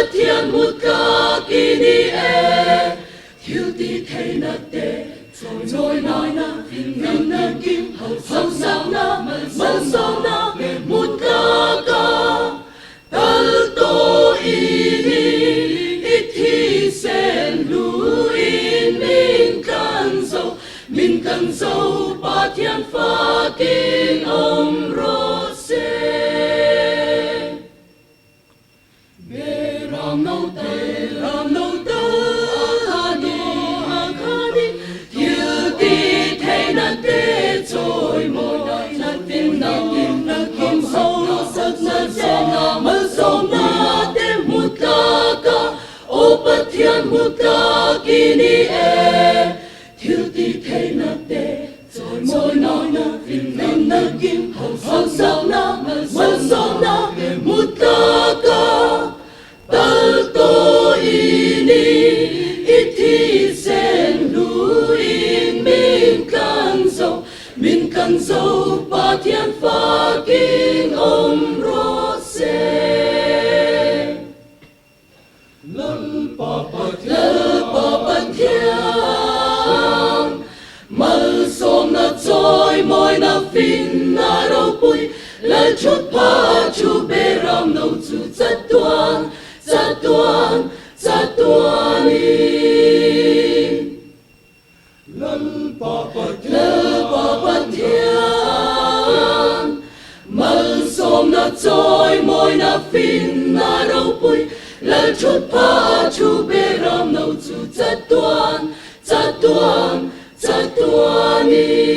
Pathian hmu tlak i ni e. Thil ti theihna te, chawimawina, finna kim, hausakna, malsawmna hmu tlak a tal tawh i ni. I thisen hluin min tlan zo, min tlan zo Pathian fakin awm rawh se. Ram no tal, ram no tal, a khani, a khani, thil ti theihna te chawimawina finna kim hausakna te malsawmna te hmu tlak a, aw Pathian hmu tlak i ni e. Thil ti theihna te Chawimawina, finna kim, hausakna, malsawmna, hmu tlak a tal tawh i ni. I thisen hluin min tlan zo, min tlan zo Pathian fakin awm rawh se. Lalpa Pathian, malsawmna chawimawina finna ropui, Lalthutpha thu beram no chu chatuan, chatuan, chatuanin. Lalpa Pathian, malsawmna chawimawina finna ropui, Lalthutpha thu beram no chu chatuan, chatuan, chatuanin.